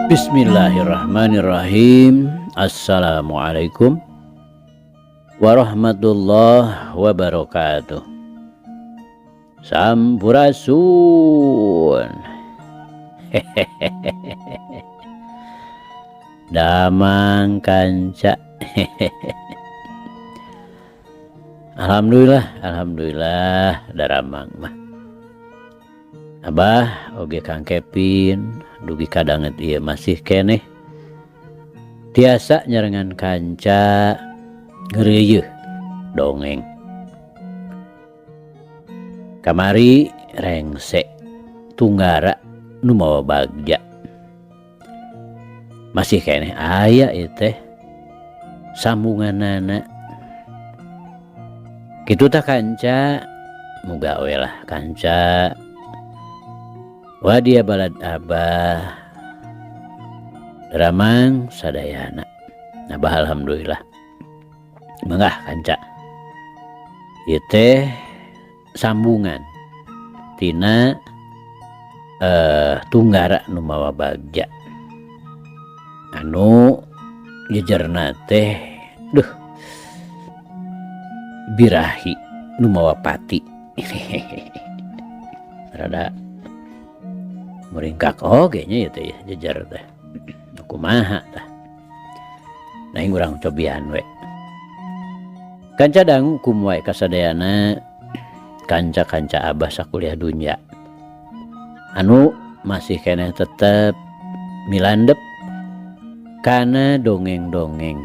Bismillahirrahmanirrahim. Assalamualaikum warahmatullahi wabarakatuh. Sampurasun. Damang kanca. Alhamdulillah, alhamdulillah daramang mah. Abah oge Kang Kevin dugi kadanget ieu masih keneh tiasa nyarengan kanca ngeureuyeuh dongeng. Kamari rengse tunggara nu mawa bagja. Masih keneh aya ieu teh sambunganana. Kitu tah kanca, muga we lah kanca. Wadia balad abah Ramang sadayana. Abah alhamdulillah. Mangga kanca. Ieu teh sambungan tina tunggara nu mawa bagja. Anu jejerna teh duh birahi nu mawa pati. Rada muringkak oge nya ieu teh jejer teh. Kumaha tah. Nah urang cobian we. Kanca dangu kum wae kasadayana kanca-kanca abah sakuliah dunya. Anu masih keneh tetep milandep kana dongeng-dongeng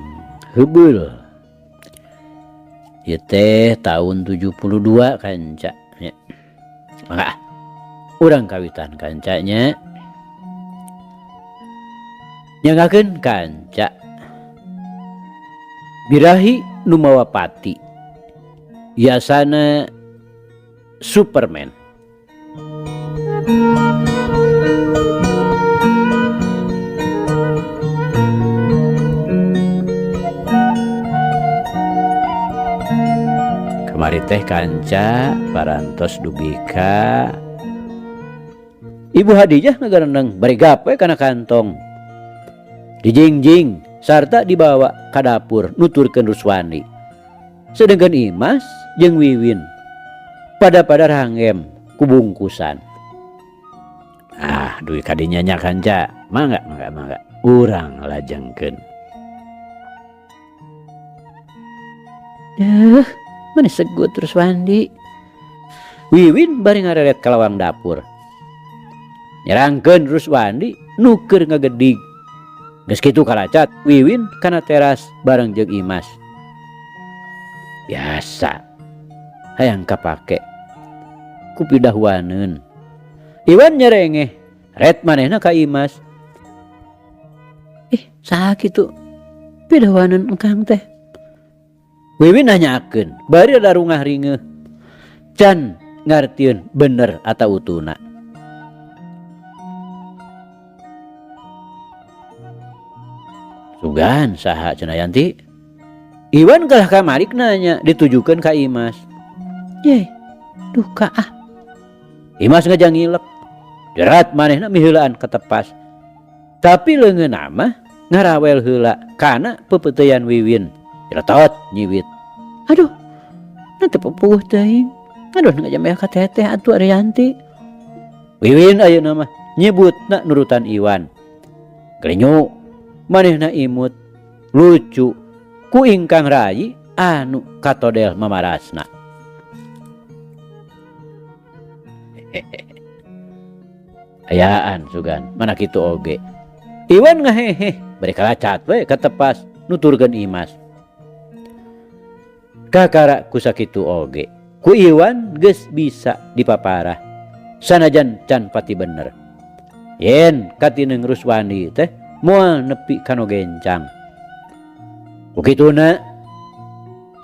heubeul. Ieu teh tahun 72 kanca nya. Mangga urang kawitan kancanya. Nyanggakeun kanca. Birahi nu mawa pati. Yasana Superman. Kamari teh kanca parantos dugi ka Ibu Hadijah ngagarendeng bari gape kana kantong. Dijingjing sarta dibawa ka dapur nuturkeun Ruswandi. Sedengkeun Imas jeung Wiwin pada-pada rangem ku bungkusan. Ah, dugi kadinya nya kanca. Mangga, mangga, mangga. Urang lajengkeun. Duh, mana segut Ruswandi. Wiwin bari ngareret ka lawang dapur. Nyerangkeun Ruswandi nu keur ngagedig. Geus kitu kalacat Wiwin kana teras bareng jeung Imas. Biasa hayang kapake ku pidahuaneun. Iwan nyerengeh ret manehna ka Imas. Ih, saha kitu pidahuaneun engkang teh? Wiwin nanyakeun bari rarungah ringeuh. Can ngartieun bener atawa utuna. Sugan saha cenah Yanti? Iwan kalah kamarik nanya ditujukeun ka Imas. Ye, duka ah. Imas ngajangilek. Jerat manehna miheulaan katepas. Tapi leungeunna mah ngarawel heula kana pepeuteyan Wiwin. Jeretot nyiwit. Aduh, na teu pupuh teuing. Aduh, ngajameh ka teteh atuh ari Yanti. Wiwin ayeuna mah nyebutna nurutan Iwan. Gelinyu manehna imut lucu ku ingkang rayi anu katodel mamarasna. Ayaan sugan mana kitu oge. Iwan ngahehe bari kalacat we katepas nuturkeun Imas. Kakara ku sakitu oge ku Iwan geus bisa dipaparah sanajan can pati bener. Yen katineng Ruswandi teh moal nepi kanu gencang. Ku kituna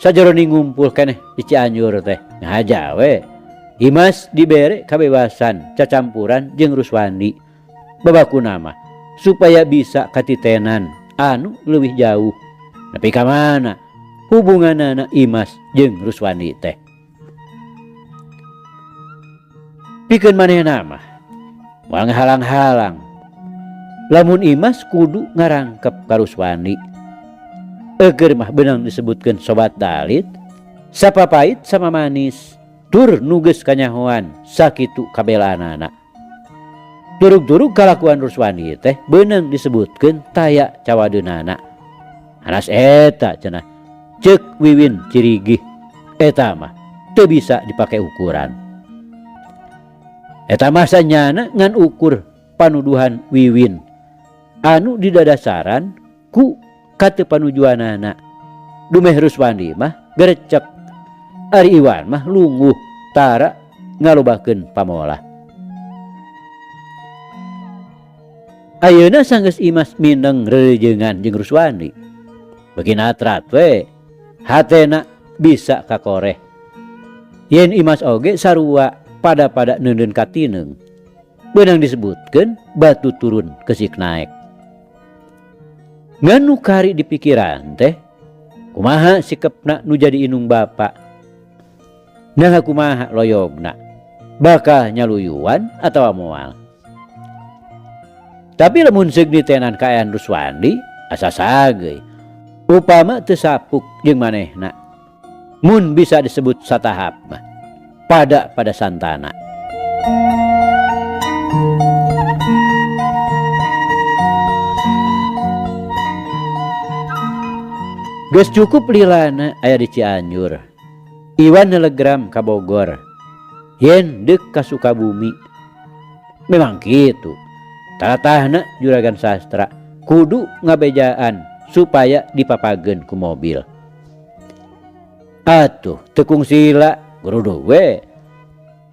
sajeroning ngumpul keneh di Cianjur teh ngahaja we. Imas dibere kabebasan cacampuran jeung Ruswandi. Babakuna mah supaya bisa katitenan anu leuwih jauh. Nepi ka mana hubunganana Imas jeung Ruswandi teh. Pikeun manehna mah moal ngahalang-halang. Lamun Imas kudu ngarangkep ka Ruswandi. Eukeun mah beunang disebutkeun sobat dalit, sapapait sama manis, tur nu geus kanyahoan sakitu kabelaanana. Turug-turug kalakuan Ruswandi teh beunang disebutkeun taya cawadeunana. Hanas eta cenah, ceuk Wiwin cirigih, eta mah teu bisa dipake ukuran. Eta mah sanyana ngan ukur panuduhan Wiwin anu didadasaran ku kateu panujuanana. Dumeh Ruswandi mah gerecek, ari Iwan mah lungguh tara ngalobakeun pamolah. Ayeuna sanggeus Imas mindeng reurejeungan jeung Ruswandi. Beuki natrat we, hatena bisa kakoreh. Yen Imas oge sarua pada-pada neundeun katineung. Beunang disebutkeun batu turun kesik naek. Ngan nu kari di pikiran teh kumaha sikepna nu jadi indung bapa. Naha kumaha loyogna, bakal nyaluyuan atawa moal. Tapi lamun seug nitenan kaayaan Ruswandi asa sageuy. Upama teu sapuk jeung manehna. Mun bisa disebut satahap mah pada santana. Geus cukup lilana aya di Cianjur. Iwan telegram ka Bogor. Yen deuk ka Sukabumi. Memang kitu. Taratahna juragan sastra kudu ngabejaan supaya dipapageun ku mobil. Atuh teu kungsila gurudug we.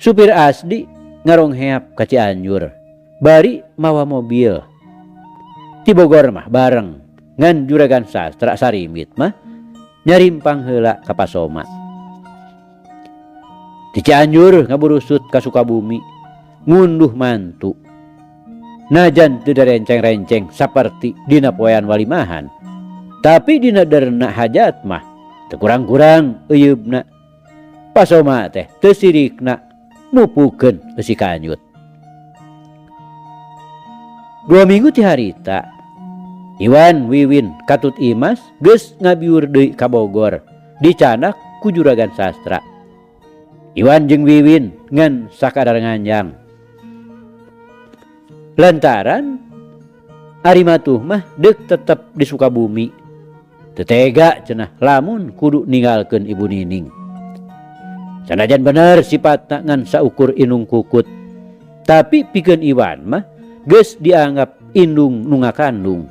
Supir Asdi ngarongheap ka Cianjur bari mawa mobil. Ti Bogor mah bareng ngan juragan sastra sarimit mah nyarimpang heula ka Pasoma. Ti Cianjur ngaburusut ka Sukabumi ngunduh mantu. Najan teu darenceng-renceng saperti dina poean walimahan, tapi dina derna hajat mah teu kurang-kurang euyeubna. Pasoma teh teu sirikna mupukeun eusi kanyut. 2 minggu ti harita, Iwan Wiwin katut Imas geus ngabiur deui ka Bogor dicanak ku juragan sastra. Iwan jeung Wiwin ngan sakadar nganjang. Lantaran ari matuh mah deuk tetep di Sukabumi. Teu tega cenah lamun kudu ninggalkeun Ibu Nining. Sanajan bener sipatna ngan saukur indung kukut. Tapi pikeun Iwan mah geus dianggap indung nu ngakandung.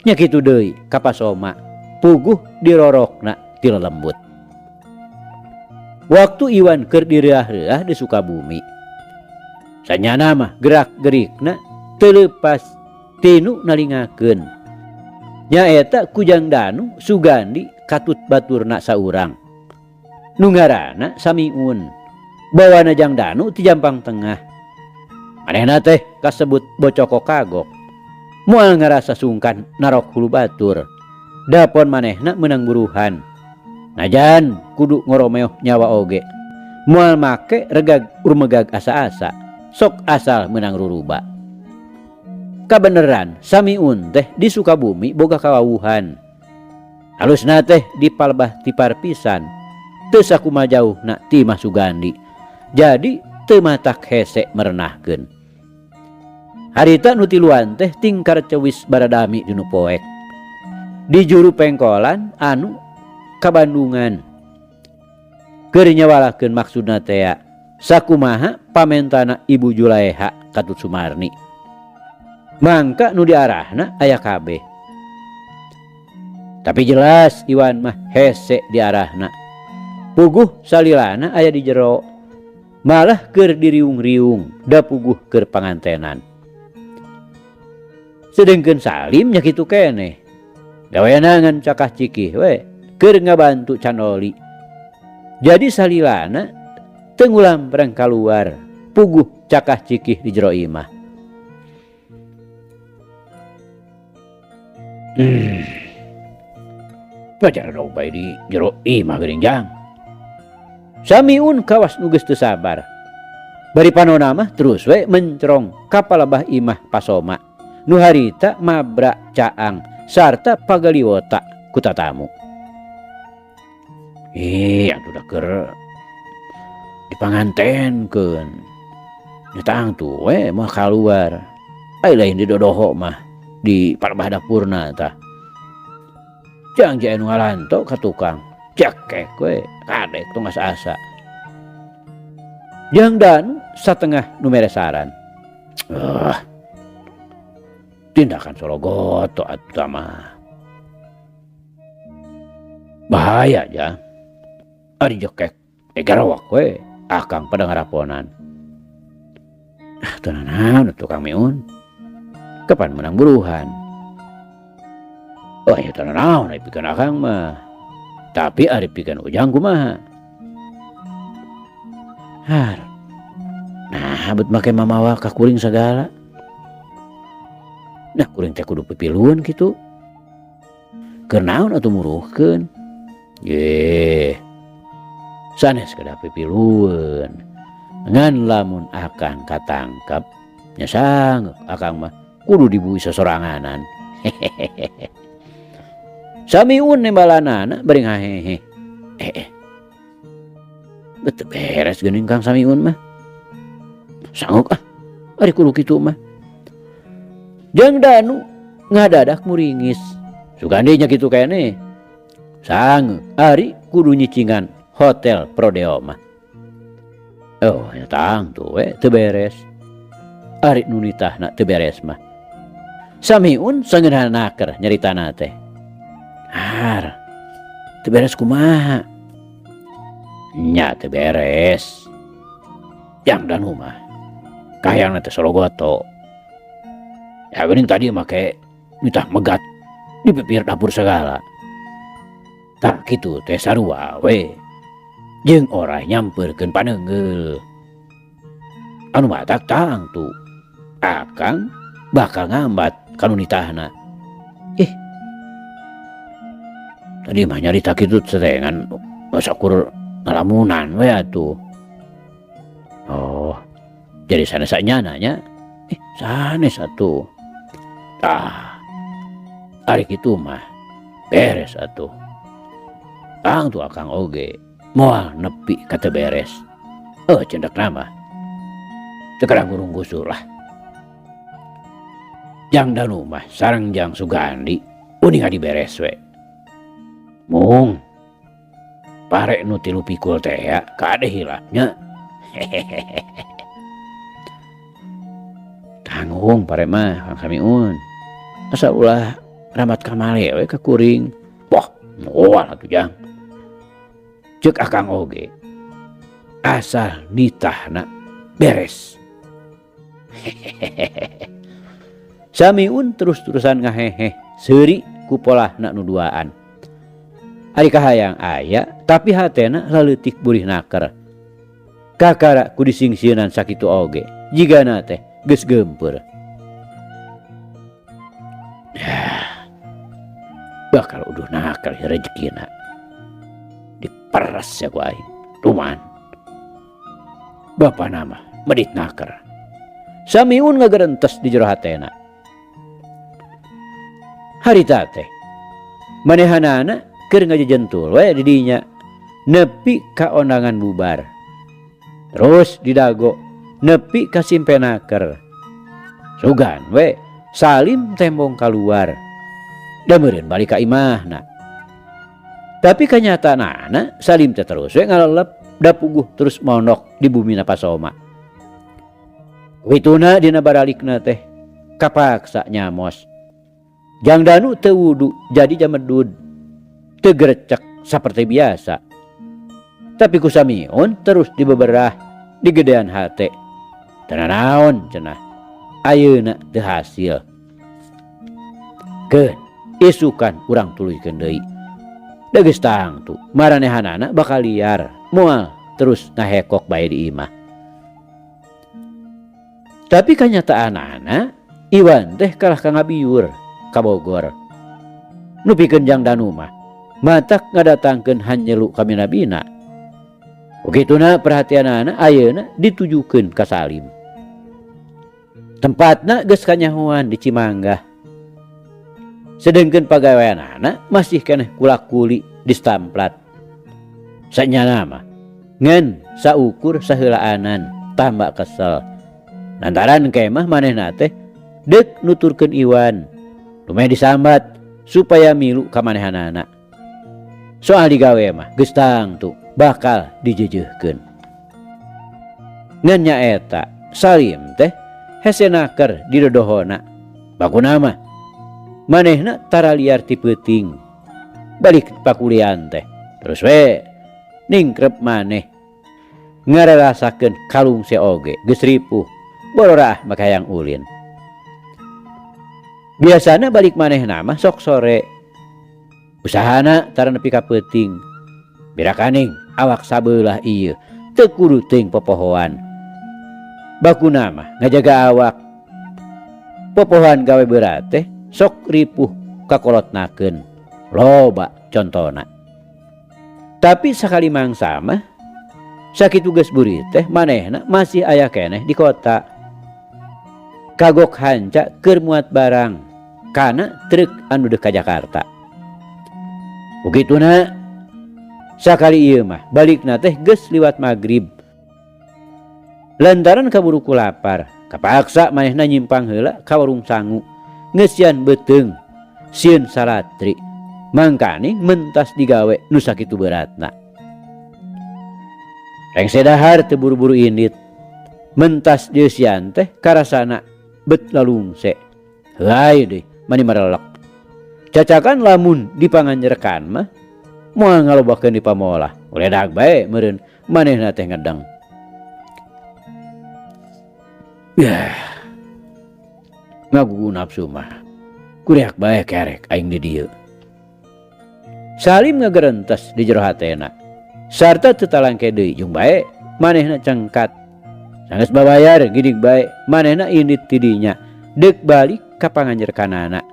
Nya kitu deui ka Pasoma, puguh dirorokna ti lelembut. Waktu Iwan keur direah-reah di Sukabumi, sanyana mah gerak-gerikna teu leupas tinu nalingakeun. Nyaeta Kujang Danu Sugandi katut baturna saurang. Nu ngaranna Samiun. Bawana Jang Danu ti Jampang Tengah. Manehna teh kasebut bocoko kagok. Moal ngarasa sungkan narok hulu batur. Dapon manehna meunang buruhan. Najan kudu ngoromeoh nyawa oge. Moal make regag rumegag asa-asa. Sok asal meunang ruruba. Kabeneran Samiun teh di Sukabumi boga kawawuhan. Halusna teh di palebah tipar pisan. Teu sakumaha jauhna ti Imah Sugandi. Jadi teu matak hese merenahkeun. Harita nu tiluan teh tingkar cewis baradami dinu poek. Di juru pengkolan anu kabandungan. Keur nyawalakeun maksudna tea sakumaha pamentana Ibu Julaeha katut Sumarni. Mangka nu diarahna aya kabeh. Tapi jelas Iwan mah hese diarahna. Puguh salilana aya di jero. Malah keur diriung-riung da puguh keur pangantenan. Sedengkeun Salim nya kitu keneh. Gawena ngan cakah cikih we keur ngabantu Candoli. Jadi salilana teu ngulampreng kaluar, puguh cakah cikih di jero imah. Pacar bae di jero imah geuning jang. Samiun kawas nu geus teu sabar. Bari panona mah terus we mencrong ka palebah imah Pasoma. nu harita mabra caang sarta pagaliwota ku tatamu. Ih, atuh da keur dipangantenkeun. Nya tangtu we moal kaluar. Ai lain didodoho mah di palebah dapurna tah. Jang je anu ngalanto ka tukang, cekek we kadek tong asa-asa. Jang Danu satengah nu mere saran. Ah, tindakan sorogoto atuh mah. Bahaya jang. Ari jekek garowak we akang pada ngaraponan. Ah, teu nanaon atuh Kang Miun. Kapan menang buruhan? Oh, ya teu nanaon ari pikeun akang mah. Tapi ari pikeun Ujang kumaha? Har. Nah, bet make mamawa ka kuring sagala. Nah, kuring teh kudu pipilueun kitu. Keur naon atuh muruhkeun? Yeh. Sanes kedah pipilueun. Ngan lamun akang katangkep nya sanggeuk akang mah kudu dibui sosoranganan. Hehehe. Samiun nembalanana bari ngahehe. Eh, eh. Bet teu beres geuning Kang Samiun mah. Sanggeuk ah ari kudu kitu mah. Jang Danu ngadadak muringis. Sugandi nya kitu keneh. Sanggeuk ari kudu nyicingan hotel Prodeo mah. Oh, nya tangtu we teu beres. Ari nu nitahna teu beres mah. Samiun sangeunahna naker nyaritana teh. Har, teu beres kumaha? Nya teu beres. Jang Danu mah kahayangna teh sorogoto. Ya geuning tadi make nitah megat di pipir dapur sagala. Tah kitu teh sarua we jeung oray nyampeurkeun paneunggeul. Anu matak tangtu akang bakal ngambat ka nu nitahna. Ih, tadi mah nyarita kitu teh ngan sakur ngalamunan we atuh. Oh, jadi sanes sanyana nya? Ih, sanes atuh. Tah, ari kitu mah beres atuh. Tangtu akang oge moal nepi ka teu beres. Oh, cendekna mah teu kada gurung gusur lah. Jang Danu mah sareng Jang Sugandi uninga diberes we. Mung pare nu 3 pikul teh ya kade hilapnya. Hehehe. Tanggung pare mah Kang Samiun. Asa ulah ramat kamale we ka kuring. Wah, moal atuh Jang. Ceuk akang oge asal nitahna beres. Hehehe. Samiun terus-terusan ngaheheh seuri ku polahna nu duaan. Ari kahayang aya tapi hatena laleutik burih naker. Kakara ku disingsieunan sakitu oge jigana teh geus geumpeur. Yah, bakal uduh naker rejekina. Diperes ya ku aing. Duman. Bapa nama medit naker. Samiun ngagerentes di jero hatena. Harita teh manehanana keur ngajejentul we di dinya nepi ka ondangan bubar. Terus didago nepi ka simpenaker. Sugan we Salim tembong kaluar. Da meureun balik ka imahna. Tapi kanyataanana Salim teh terus we ngalelep da puguh terus mondok di bumina Pasoma. Wituna dina baralikna teh kapaksa nyamos. Jang Danu teu wudu jadi jamedud. Teu gerecek saperti biasa. Tapi ku Samiun terus dibeberah digedean hate. Teu nanaon cenah. Ayeuna teu hasil. Keun isukan urang tuluykeun deui. Da geus tangtu maranehanana bakal liar moal terus ngahekok bae di imah. Tapi kanyataanana Iwan teh kalah ka ngabiur ka Bogor. Nu pikeun Jang Danu mah matak ngadatangkeun hanjelu ka Mina-bina. Ukituna perhatianana ayeuna ditujukeun ka Salim. Tempatna geus kanyahoan di Cimanggah. Sedengkeun pagaweanana masih keneh kulak-kuli di stamplat. Sanyana mah ngan saukur saheulaanan tambah kesel. Lantaran kemah manehna teh deuk nuturkeun Iwan. Lumeh disambat supaya milu ka manehanana. Soal digawe mah geus tangtu bakal dijeujeuhkeun. Ngan nyaeta Salim teh hese naker di dodohona. Bakuna mah manehna tara liar ti peuting. Balik pakulian teh terus we ningkrep maneh ngararasakeun kalungse oge geus ripuh bororaah make hayang ulin. Biasana balik manehna mah sok sore. Usahana tara nepi ka peuting. Birakaning awak sabeulah ieu teu kudu teuing popohoan. Bakuna mah ngajaga awak. Popohoan gawe berat teh sok ripuh kakolotnakeun. Loba contona. Tapi sakali mangsa mah sakitu geus burit teh manehna masih aya keneh di kota. Kagok hanca keur muat barang kana truk anu deuk ka Jakarta. Begituna sakali ieu mah balikna teh geus liwat magrib. Lantaran kaburu ku lapar, kapaksa manehna nyimpang heula ka warung sangu, ngeusian beuteung, sieun salatri, mangkaning mentas digawe nu sakitu beratna. Rengse dahar teu buru-buru indit, mentas dieusian teh karasana bet lalungse. Heuay deui mani marelek. Cacakan lamun dipanganjerkan mah moal ngalobakeun di pamolah. Uledag bae meureun manehna teh ngedeng. Yah. Ngagugu nafsu mah. Kureak bae kerek aing di dieu. Salim ngagerentes di jero hatena. Sarta teu talangke deui jeung bae manehna cengkat. Sanggeus babayar gidig bae manehna indit ti dinya deuk balik ka panganjerkanana.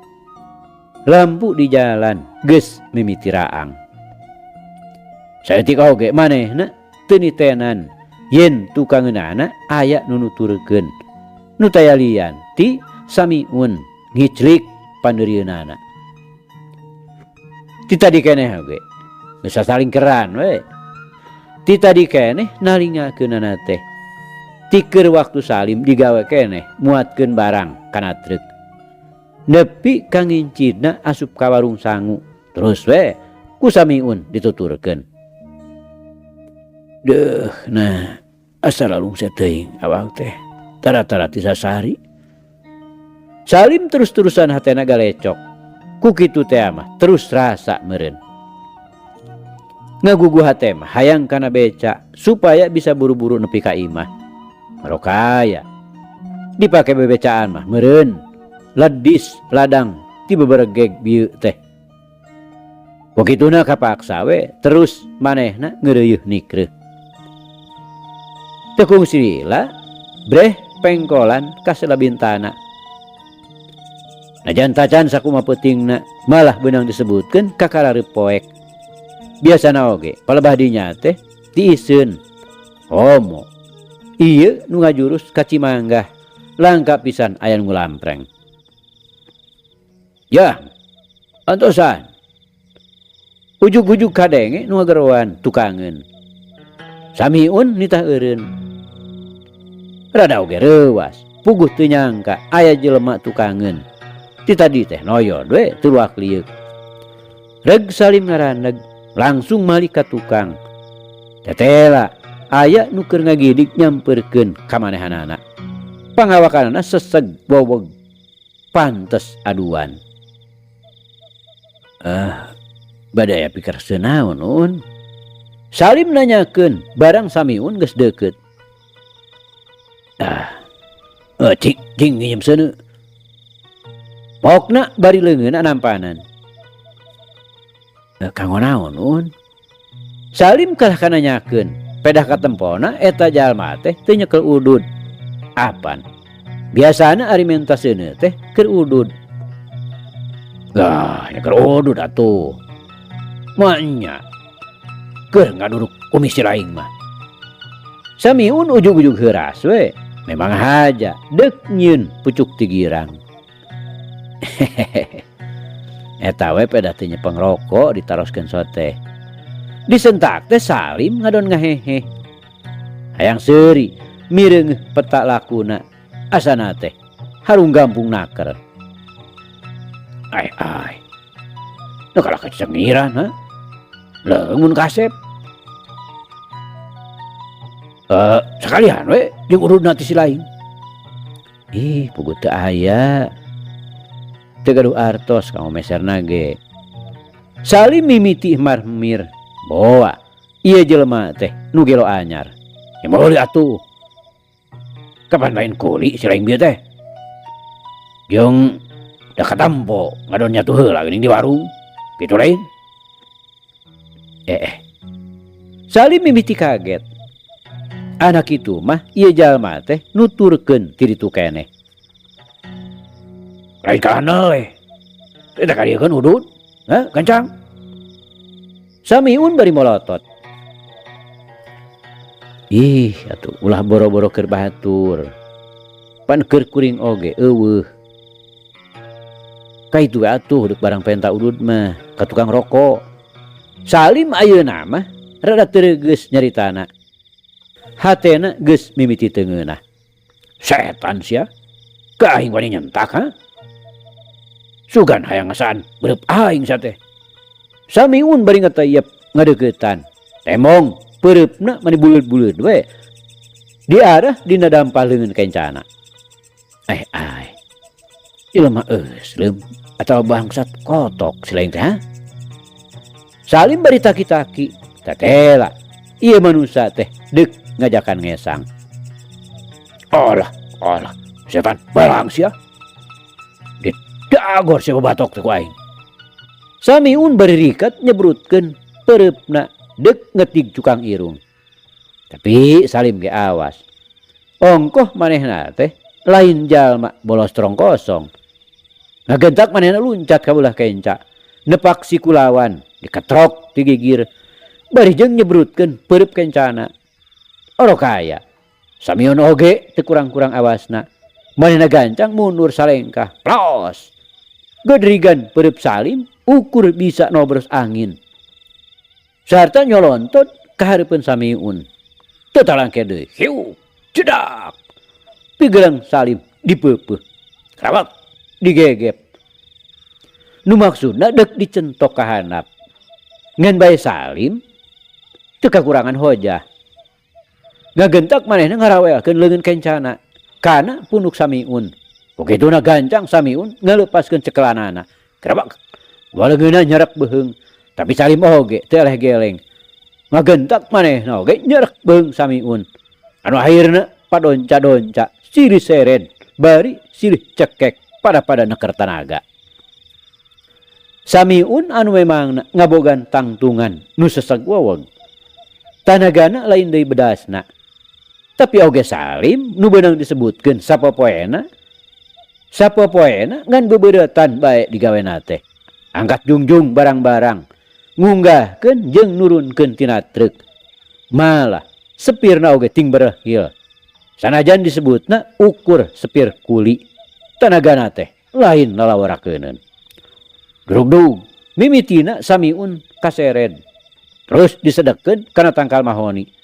Lampu di jalan geus mimiti raang. Saeutik oge manehna teu nitenan yen tukangeunana aya nu nuturkeun. Nu taya lian ti Samiun ngiclik pandeurieunana. Ti tadi keneh oge geus sasaling keran we. Ti tadi keneh nalingakeunana teh. Tikeur waktu Salim digawe keneh muatkeun barang kana truk. Nepi ka ngincidna asup ka warung sangu. Terus we ku Samiun dituturkeun. Deuh nah asa lalungse teuing awak teh tara-tara ti sasari. Salim terus-terusan hatena galecok. Ku kitu teh mah terus rasa meureun. Ngagugu hate mah hayang kana beca supaya bisa buru-buru nepi ka imah. Marokaya dipake bebecaan mah meureun ledis ladang ti beberegeg bieu teh. Wakituna kapaksa we terus manehna ngeureuyeun nikreuh. Teu kungsi lila breh pengkolan ka selabintana. Najan tacan sakumaha peutingna malah beunang disebutkeun kakarareup poek. Biasana oge palebah dinya teh tiiseun. Homo. Ieu nu ngajurus ka Cimanggah langka pisan aya nu ngulampreng. Yah, antosan. Ujug-ujug kadenge nu ngageroan tukangeun. Samiun nitah eureun. Rada oge reuwas, puguh teu nyangka aya jelema tukangeun. Ti tadi teh noyod we teu luak lieuk. Reg Salim ngaraneg langsung malik ka tukang. Tetela aya nu keur ngagidig nyamperkeun ka manehanana. Pangawakanana seseg boweg pantes aduan. Badaya pikir senaon un. Salim nanyakeun barang Samiun geus deukeut. Cing cing nginjem seuneu. Pokna bari leungeunna nampanan. Kanggo naon un? Salim kalah kananyakeun, pedah katempona eta jalma teh teu nyekel udud. Apan? Biasana ari menta seuneu teh keur udud. Lah, nyekel udud atuh. Maenya keur ngaduruk kumis si laing mah. Samiun ujug-ujug heuras we. Memang haja deuk nyieun pucuk ti girang. Hehehe. Eta we pedah teh nyepeng roko ditaroskeun sote. Disentak teh Salim ngadon ngahehe. Hayang seuri mireungeuh peta lakuna asana teh harung gampung naker. Ai ai. Nu kalah kacengiran ha. Leungeun kasep. Eh, sakalian we jeung urutna ti si lain. Ih, puguh teu aya. Teu gaduh artos kanggo meserna ge. Salim mimiti marmir. Boa, ieu jelema teh nu gelo anyar. Ya meuli atuh. Kapan lain kuli si lain bieu teh? Jeung da katampo ngadon nyatu heula geuning di warung. Kitu lain. Eh, eh. Salim mimiti kaget. Anak itu mah ieu jalma teh nuturkeun ti ditu keneh. Lain ka we. Teh kadieukeun udud. Hah, gancang. Samiun bari molotot. Ih, atuh ulah boro-boro keur batur. Pan keur kuring oge eueuh. Kaitu we atuh deuk barang penta udud mah ka tukang rokok. Salim ayeuna mah rada teu nyaritana. Hatena geus mimiti teu ngeunah. Setan sia. Ka aing wani nyentak ha? Sugan hayang ngasaan beureub aing sia teh. Samiun bari ngatayep ngadeuketan. Temong peureupna mani buleud-buleud we. Diarah dina dampal leungeun kencana. Eh ai. Jelema eusleum atawa bangsat kotok si lain teh ha? Salim bari taki-taki. Tetela. Ieu manusa teh deuk ngajakan ngesang. Alah, alah, setan balang sia. Didagor sia babatok teh ku aing. Samiun bari rikat nyebrutkeun peureupna deuk ngetig cukang irung. Tapi Salim ge awas. Ongkoh manehna teh lain jalma bolos terong kosong. Ngagentak manehna luncat ka belah kenca. Nepak siku lawan, diketrok ti gigir. Bari jeung nyebrutkeun peureub kencana. Orok kaya. Samiun oge teu kurang-kurang awasna. Manehna gancang mundur salengkah. Plos. Gedrigan peureub Salim ukur bisa nobros angin. Sarta nyolontot ka hareupeun Samiun. Teu talangke deui. Hiu, cedak. Pigerang Salim dipeupeuh. Krawak digegep. Nu maksudna deuk dicentok ka handap. Ngan bae Salim teu kakurangan hojah. Ngagentak manehna ngarawelkeun leungeun kencana kana punuk Samiun. Kukituna gancang Samiun ngalepaskeun cekelanana. Krawak. Waleungeunna nyerek beuheung. Tapi Salim oge teu eleh geleng. Ngagentak manehna oge nyerek beuheung Samiun. Anu akhirna padonca-donca silih seren bari silih cekek pada-pada neker tanaga. Samiun anu memang ngabogan tangtungan nu seseg weweg. Tanagana lain deui bedasna. Tapi oge Salim nu beunang disebutkeun sapopoena. Sapopoena ngan bebeureutan bae digawena teh. Angkat jungjung barang-barang, ngunggahkeun jeung nurunkeun tina truk. Malah sepirna oge ting berehil. Sanajan disebutna ukur sepir kuli. Tanagana teh lain lalawarakeuneun. Drugdug mimitina Samiun kasered. Terus disedekeun kana tangkal mahoni.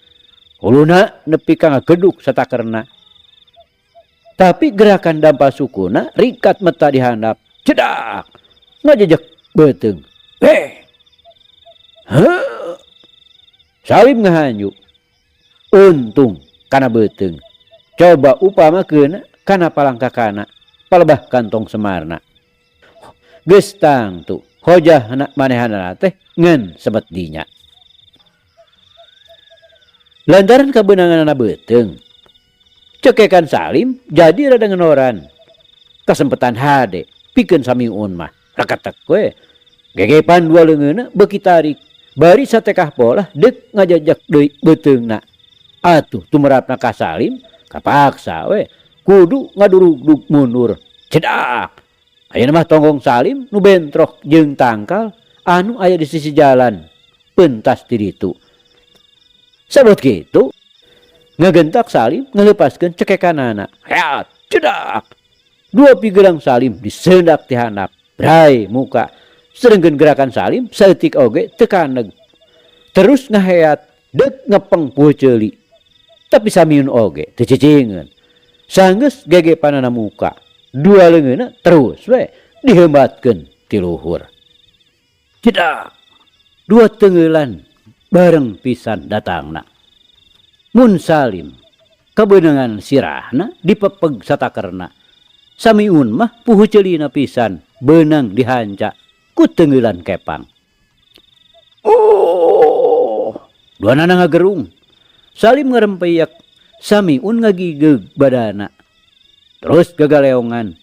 Huluna nepi ka ngageduk satakerna. Tapi gerakan dampal sukuna rikat meta di handap. Cedak. Ngajejek beuteung. Eh. Heuh. Salim ngahanyu. Untung kana beuteung. Coba upama keuna kana palangkakana, palebah kantong semarna. Geus tangtu hojahna manehanana teh ngan sebet dinya. Lantaran kabeunanganana beuteung, cekekan Salim jadi rada ngenoran. Kasempetan hade pikeun Samiun mah reketek we. Gegepan dua leungeunna beuki tarik. Bari satekah polah deuk ngajajak deui beuteungna. Atuh tumerapna ka Salim kapaksa we kudu ngadurugdug mundur. Cedak. Ayeuna mah tonggong Salim nu bentrok jeung tangkal anu aya di sisi jalan pentas ti ditu. Sabot kitu, Ngagentak Salim ngaleupaskeun cekekanana. Heat, cedak. Dua pigerang Salim diseundak ti handap. Bray muka. Sedengkeun gerakan Salim saeutik oge teu kaneg. Terus ngaheat deuk ngepeng puhu ceuli. Tapi Samiun oge teu cicingeun. Sanggeus gege panana muka. Dua leungeunna terus we diheumbatkeun ti luhur. Cedak. Dua tengeulan bareng pisan datangna. Mun Salim kabeunangan sirahna dipepeg satakerna. Samiun mah puhu ceulina pisan beunang dihanca ku tengeulan kepang. Oh, duanana ngagerung. Salim ngarempeyak, Samiun ngagigeug badana. Terus gagaleongan.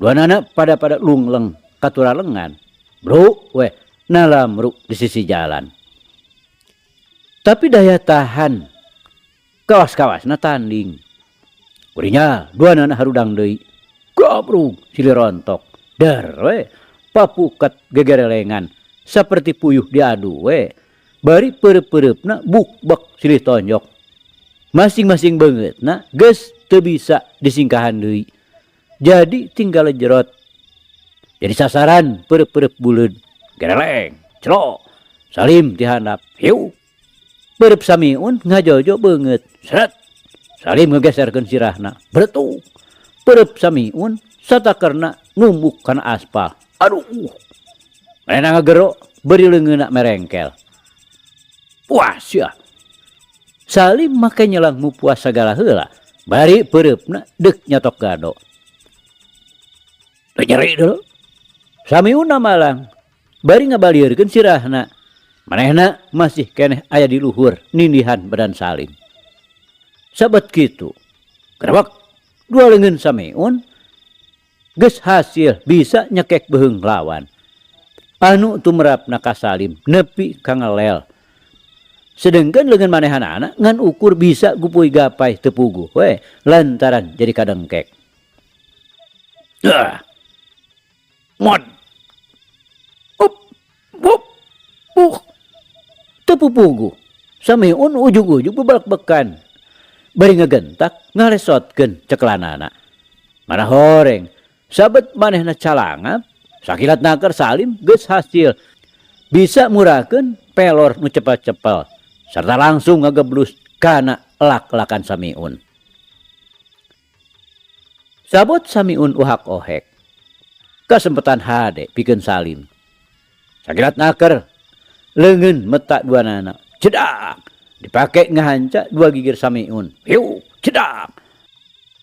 Duanana pada-pada lungleng katuralengan. Bro, weh, nalamru di sisi jalan. Tapi daya tahan kawas-kawasna tanding. Kurinya duanana harudang deui. Gabrug silih rontok. Der we, papuket gegerelengan saperti puyuh diadu we. Bari peureup-peureupna bukbek silih tonjok. Masing-masing beungeutna geus teu bisa disingkahan deui. Jadi tinggal jerot. Jadi sasaran peureup-peureup buleud. Gereleng, celok. Salim ti handap. Hiu. Peureup Samiun ngajojo beungeut. Seret. Salim ngegeserkeun sirahna. Bretuk. Peureup Samiun satakerna numbuk kana aspal. Aduh. Manehna ngagero bari leungeunna merengkel. Puas ya. Salim make nyelang mupuas sagala heula. Bari peureupna deuk nyatok gado. Teu nyeri deuleu. Samiun malang. Bari ngabalieurkeun sirahna. Manehna masih keneh aya di luhur nindihan badan Salim. Sabat kitu. Gerebek dua leungeun Samiun geus hasil bisa nyekek beuheung lawan. Anu tumerapna ka Salim nepi ka ngelel. Sedengkeun leungeun manehanana ngan ukur bisa gupuy gapai teu puguh we lantaran jadi kadengkek. Ah. Mod. Up. Bup. Buh. Teu pupuguh. Samiun ujug-ujug bebalek-bekan. Bari ngegentak ngalesotkeun ceklanana. Mana horeng. Sabet manehna calangap, sakilat naker Salim geus hasil bisa murakeun pelor nu cepel-cepel serta langsung ngageblus kana lak-lakan Samiun. Sabot Samiun uhak ohek. Kasempetan hade pikeun Salim. Sakilat naker leungeun meta duanana. Cedak. Dipake ngahanca dua gigir Samiun. Hiu, cedak.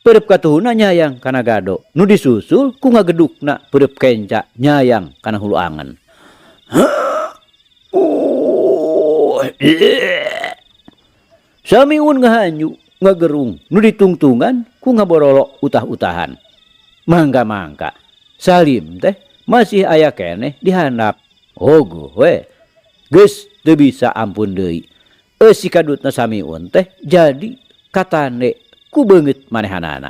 Peureub katuhuna nyayang kana gado. Nu disusul ku ngagedukna peureub kenca nyayang kana hulu angen. Samiun ngahanyu ngagerung nu ditungtungan ku ngaborolok utah-utahan. Mangka-mangka Salim teh masih aya keneh di handap. Ogoh we. Geus teu bisa ampun deui. Eusi kadutna Samiun teh jadi katande ku beungeut manehanana.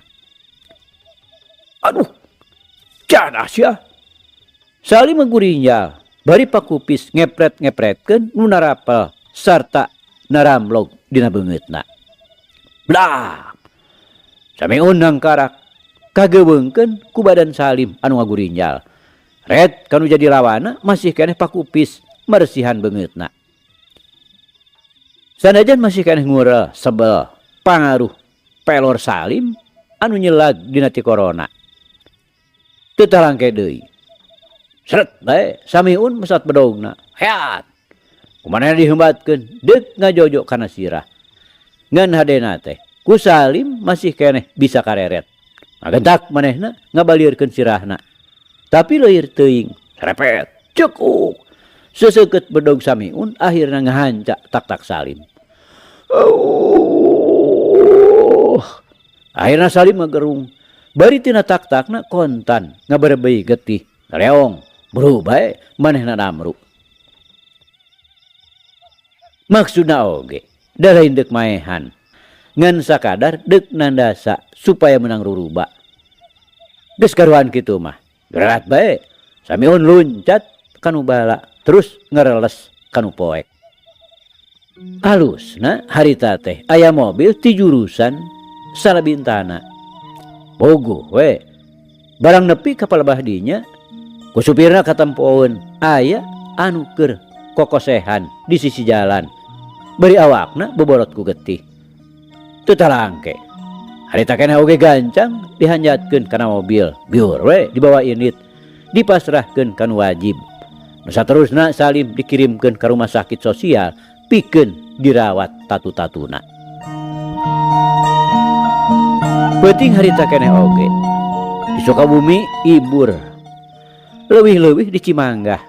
Aduh. Jadah sia. Salim menggurinjal bari pakupis ngepret-ngepretkeun nu narapel sarta naramlog dina beungeutna. Blak. Samiun nangkarak kageweungkeun ku badan Salim anu ngagurinjal. Red kanu jadi lawana masih keneh pakupis meresihan beungeutna. Sanajan masih keneh ngurel sebel pangaruh pelor Salim anu nyelag dina ti corona. Teu talangke deui. Seret bae Samiun mesat bedogna. Heat. Kumanehna dihembatkeun deuk ngajojo kana sirah. Ngan hadena teh ku Salim masih keneh bisa kareret. Ngagentak manehna ngabalieurkeun sirahna. Tapi leuir teuing serepet cekuk. Seseukeut bedog Samiun akhirna ngahanca tak-tak Salim. Oh. Akhirna Salim ngagerung. Bari tina tak-takna kontan ngaberebeuy getih. Ngaleong, bro bae manehna namru. Maksudna oge da lain deuk maehan. Ngan sakadar deuk nandasa supaya menang ruruba. Geus karuan kitu mah. Berat bae. Samiun luncat kanu bala terus ngereles kanu poek. Alusna harita teh aya mobil ti jurusan Salabintana. Bogoh we. Barang nepi ka palebah dinya, ku supirna katempoeun aya anu keur kokosehan di sisi jalan. Bari awakna boborot ku getih. Teu talangke. Harita keneh oge gancang dihanjatkeun kana mobil. Biur we dibawa indit, dipasrahkeun ka nu wajib. Nu saterusna Salim dikirimkeun ka rumah sakit sosial pikeun dirawat tatu-tatuna. Peuting harita keneh oge di Sukabumi ibur, leuwih-leuwih di Cimanggah.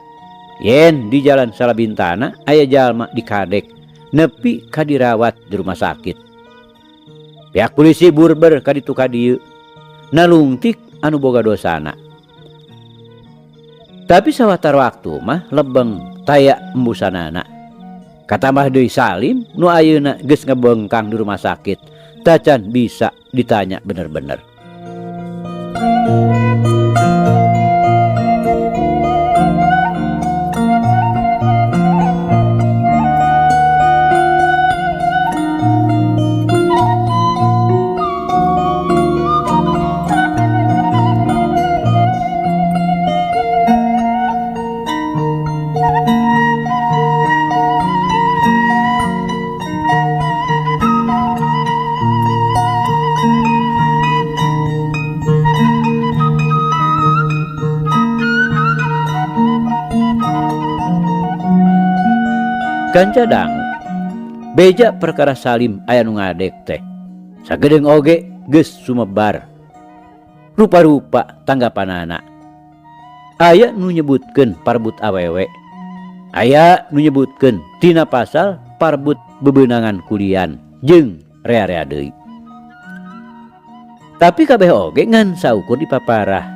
Yen di Jalan Salabintana aya jalma dikadek nepi ka dirawat di rumah sakit. Pihak polisi burber ka ditu ka dieu nalungtik anu boga dosana. Tapi sawatar waktu mah lebeng taya embusanana. Katambah deui Salim nu ayeuna geus ngebengkang di rumah sakit, tacan bisa ditanya bener-bener. Kanca dangu beja perkara Salim aya nu ngadek teh sagedeung oge geus sumebar rupa-rupa tanggapanana. Aya nu nyebutkeun parbut awewe, aya nu nyebutkeun tina pasal parbut bebenangan kulian jeung rea-rea deui. Tapi kabeh oge ngan saukur dipaparah.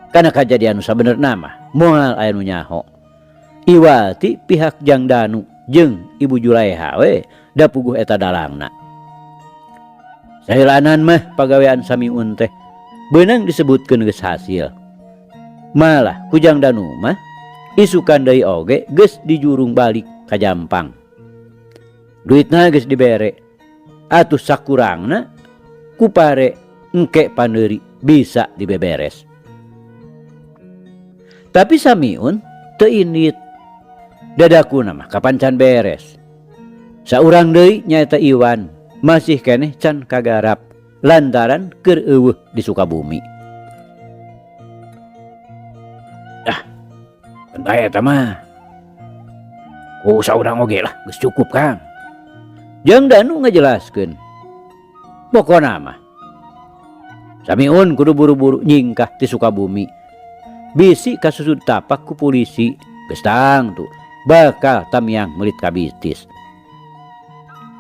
Kana kajadian nu sabenerna mah moal aya nu nyaho. Iwati pihak Jang Danu jeung Ibu Juleha we da puguh eta dalangna. Saheulanan mah pagawean Samiun teh beunang disebutkeun geus hasil. Malah ku Jang Danu mah isukan deui oge geus dijurung balik ka Jampang. Duitna geus dibere. Atuh sakurangna ku pare engke paneuri bisa dibeberes. Tapi Samiun teu indit. Dadakuna mah kapan can beres. Saurang deui nyaeta Iwan masih keneh can kagarap lantaran keur eueuh di Sukabumi. Ah, kan bae eta mah. Ku saurang oge lah geus cukup Kang. Jang Danu ngajelaskeun. Pokona mah Samiun kudu buru-buru nyingkah ti Sukabumi. Bisi kasusud tapak ku polisi geus tangtu bakal tamiang melit kabitis.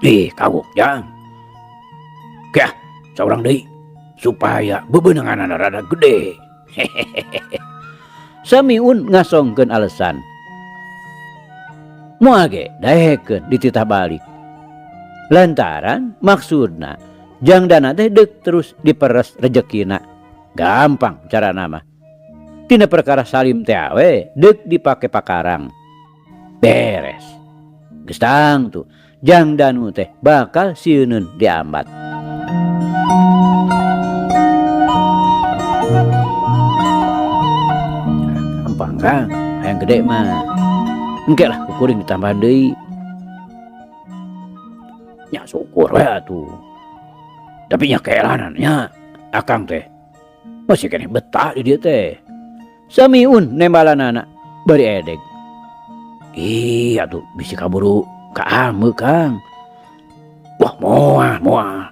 Ih, kagok Jang. Kah, saurang deui supaya bebenanganana rada gede. Samiun ngasongkeun alasan. Moal ge daekeun dititah balik. Lantaran maksudna Jang Dana teh deuk terus diperes rejekina. Gampang carana mah. Tina perkara Salim teh we deuk dipake pakarang. Beres. Geus tangtu Jang Danu teh bakal sieuneun diambat. Gampang Kang, hayang gede mah. Engke lah kuring ditambahan deui. Nya syukur we atuh. Tapi nya keelanan nya akang teh masih keneh betah di dieu teh. Samiun nembalanana bari edeg. Ih atuh bisi kaburu kaame Kang. Wah moal moal.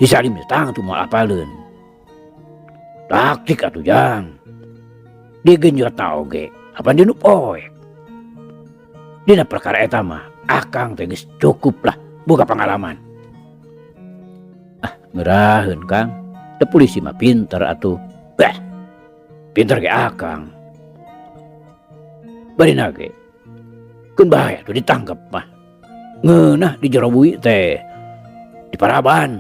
Si Salim teh tangtu moal apaleun. Taktik atuh Jang. Digenjot na oge apan dinu poek. Dina perkara eta mah akang teh geus cukup lah boga pengalaman. Ah ngeraheun Kang. Da polisi mah pinter atuh. Bah, pinter ge akang. Bari nage keun bae atuh ditangkep mah. Ngeunah di jero bui teh. Di paraban.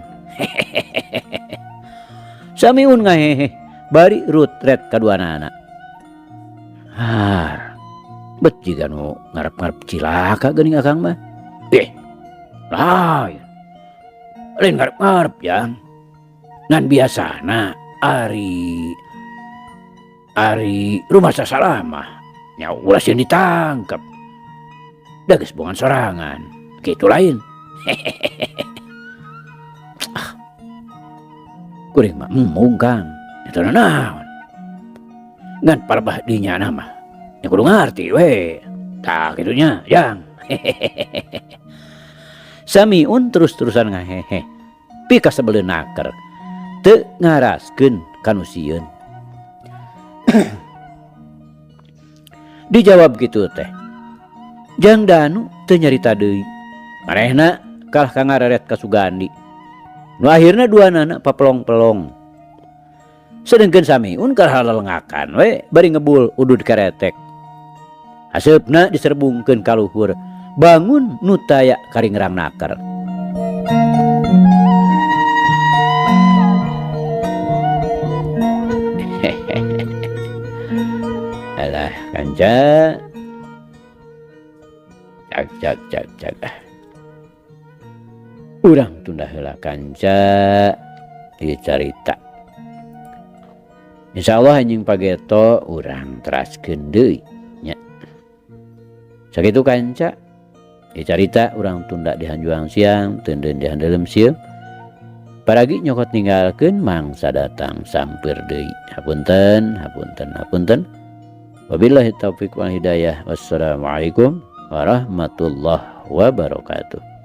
Samiun ngahehe bari rutret kaduanana. Har, bet jiga nu ngarep-ngarep cilaka geuning akang mah. Ih, lain. Lain ngarep-ngarep jang. Ngan biasana ari ari rumah sasalah mah nya ulah sieun ditangkep. Da geus bongan sorangan. Kitu lain. Ah. Kuring mah embung Kang. Eta naon. Ngan palebah dinya na mah nya kudu ngarti we. Tah kitu nya jang. Samiun terus-terusan ngahehe. Pikasebeleun naker. Teu ngaraskeun ka nu sieun. Dijawab kitu teh. Jang Danu teu nyarita deui. Manehna kalah ka ngareret ka Sugandi. Nu akhirna duanana papelong-pelong. Sedengkeun Samiun kalah lelengakan we bari ngebul udud keretek. Haseupna diserbungkeun ka luhur, bangun nu taya karingrang naker. Alah kanca. Cak cak cak cak. Urang tunda heula kanca ieu carita. Insyaallah anjing pageto urang teraskeun deui nya. Sakitu kanca ieu carita urang tunda di hanjuang siang teuntun di handelem sieum. Paragi nyokot ninggalkeun mangsa datang sampeur deui. Hapunten, hapunten, hapunten. Wabillahi taufik wal hidayah. Wassalamualaikum warahmatullahi wabarakatuh.